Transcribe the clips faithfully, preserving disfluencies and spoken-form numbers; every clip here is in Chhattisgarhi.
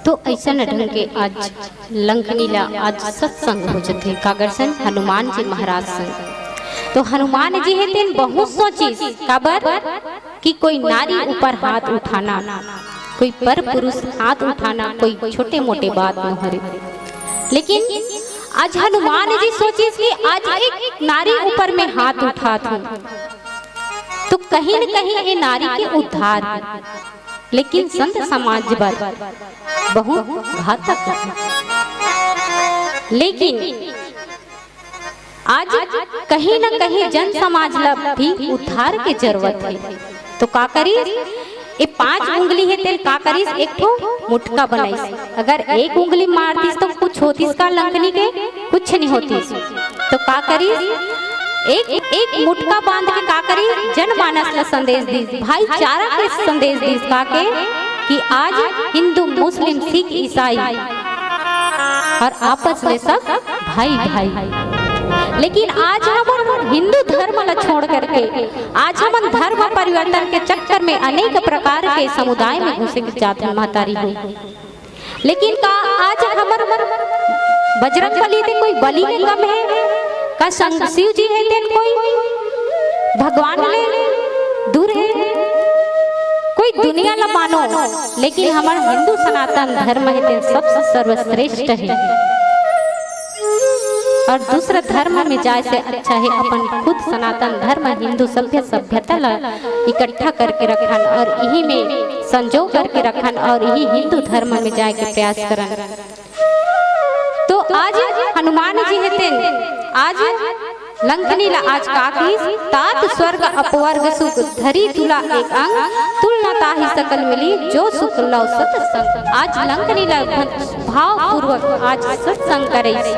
तो अइसन ढंग के आज लंकनी ला आज सत्संग हो जथे, काकर संग? हनुमान जी महाराज संग। तो हनुमान जी हे तेन बहुत सोचिस, काबर कि कोई नारी ऊपर हाथ उठाना, कोई पर पुरुष हाथ उठाना कोई छोटे मोटे बात न हरे। लेकिन आज हनुमान जी सोचिस कि आज एक नारी ऊपर मैं हाथ उठात हूँ, तो कहीं न कहीं ये नारी के उद्धार हे। लेकिन संत समाज बर बहुत घातक हे। लेकिन आज कहीं न कहीं जन समाज ला भी उद्धार के जरूरत हे। तो का करिस? ये पांच उंगली हे तेन का करिस? एक ठो मुटका बनाइस। अगर एक उंगली मारतिस तो कुछ होतिस का लंकनी के? कुछ नहीं होतिस। तो का करिस? एक एक मुटका बांध के का करिस? जनमानस ला संदेश दिस, भाईचारा के संदेश दिस। का के? कि आज हिंदू, मुस्लिम, सिख, ईसाई और आपस में सब भाई भाई। लेकिन आज हमन हिंदू धर्म ला छोड़ करके आज हमन धर्म परिवर्तन के चक्कर में अनेक प्रकार के समुदाय में घुसे के जात हन महतारी हो। लेकिन का आज हमर बजरंग बली ते कोई बलि के कम हे? का संग शिव जी हे तेन कोई भगवान ले दूर हे? कोई दुनिया ला मानो, लेकिन हमर हिंदू सनातन धर्म हे तेन सबसे सर्वश्रेष्ठ हे। और दूसरा धर्म में जाए से अच्छा हे अपन खुद सनातन धर्म हिंदू सभ्य सभ्यता ला इकट्ठा करके रखन और इही में संजो करके रखन और इही हिंदू धर्म में जाए के प्रयास करन। तो आज हनुमान जी हे तेन आज लंकनी ला आज का किहिस? तात स्वर्ग अपवर्ग सुख, धरी तुला एक अंग, तुलना ताहि सकल मिली, जो सुख लव सतसंग। आज लंकनी ला भावपूर्वक आज सत्संग करिस।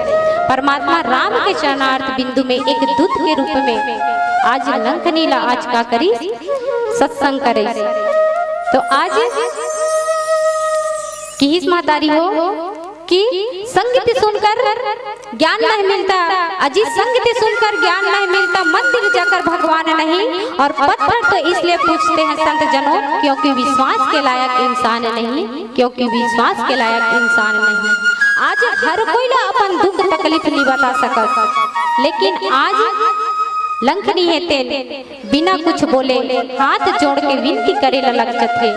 परमात्मा राम के चरणार्थ बिंदु में एक दूत के रूप में आज लंकनी ला आज का करिस? सत्संग करिस। तो आज किहिस महतारी हो कि संगति सुनकर ज्ञान नहीं मिलता, अजी संगति सुनकर ज्ञान नहीं मिलता, मंदिर जाकर भगवान नहीं। और पत्थर तो इसलिए पूछते हैं संत जनों, क्योंकि विश्वास के लायक इंसान नहीं, क्योंकि विश्वास के लायक इंसान नहीं। आज हर कोई ला अपन दुख तकलीफ नहीं बता सकत, लेकिन आज लंकनी हे तेन बिना कुछ बोले हाथ जोड़ के विनती करे ला लग जथे।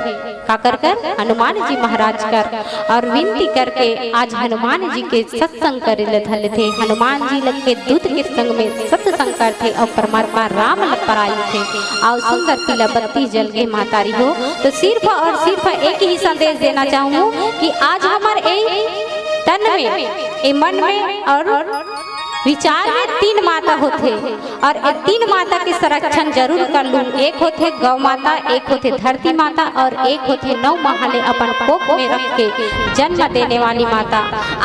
काकर कर? हनुमान जी महाराज कर। और विनती करके आज हनुमान जी के सत्संग करे ले धर लेथे। हनुमान जी लग के दूत के संग में सत्संग करथे और परमात्मा राम ल पराई थे और सुंदर पीला बत्ती जल के महतारी हो। तो सिर्फ और सिर्फ एक ही संदेश देना चाहूँ कि आज हमर ए तन में, ए मन में और विचार में तीन माता होथे और ए तीन माता के संरक्षण जरूर कर लूं। एक होथे गौ माता, एक होथे धरती माता और एक होथे नौ महीना ले अपन कोख में रख के जन्म देने वाली माता।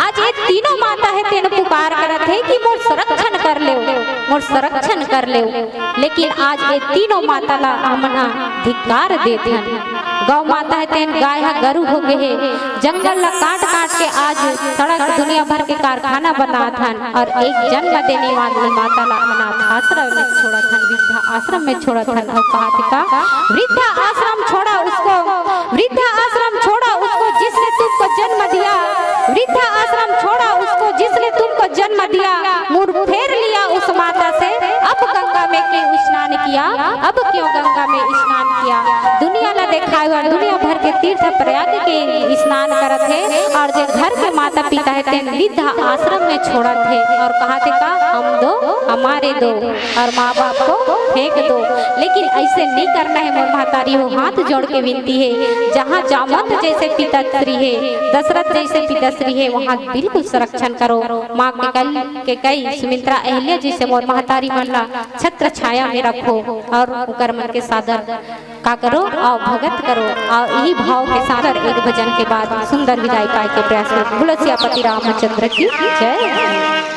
आज ये तीनों माता हे तेन पुकार करत हे कि मोर संरक्षण कर लेव, मोर संरक्षण कर लेव। लेकिन आज ये तीनों माता ला हमन ह धिक्कार देत हन। गौ माता हे तेन गाय ह गरु हो गे हे, जंगल ला काट काट के आज सड़क दुनिया भर के कारखाना बनात हन और एक जन्म देने वाली माता ला अनाथ आश्रम में छोड़त हन, वृद्धा आश्रम में छोड़त हन। और कहा थे का, वृद्धा आश्रम छोड़ा उसको, वृद्धा आश्रम छोड़ा उसको जिसने तुमको जन्म दिया, वृद्धा आश्रम छोड़ा उसको जिसने तुमको जन्म दिया, मुड़ फेर लिया उस माता से, अब गंगा में क्यों स्नान किया, अब क्यों गंगा में स्नान किया। दुनिया ला देखाए बर दुनिया भर के तीर्थ प्रयाग के स्नान करत हे और जे घर के माता पिता हे तेन वृद्धा आश्रम में छोड़त हे और कहा थे का, हम दो, हमारे दो और माँ बाप को फेंक दो। लेकिन ऐसे नहीं करना है मोर महतारी हो, हाथ जोड़ के विनती है। जहाँ जामवंत जैसे पिताश्री है, दशरथ जैसे पिताश्री है, वहाँ बिल्कुल संरक्षण करो। माँ के कल के कई सुमित्रा अहिल्या जैसे मोर महतारी मन ला छत्र छाया में रखो और ओकर मन के सादर का करो, आओ भगत करो, आओ यही भाव के साथ एक भजन के बाद सुंदर विदाई पाए के प्रयास करो। बोलो सियापति रामचंद्र की जय।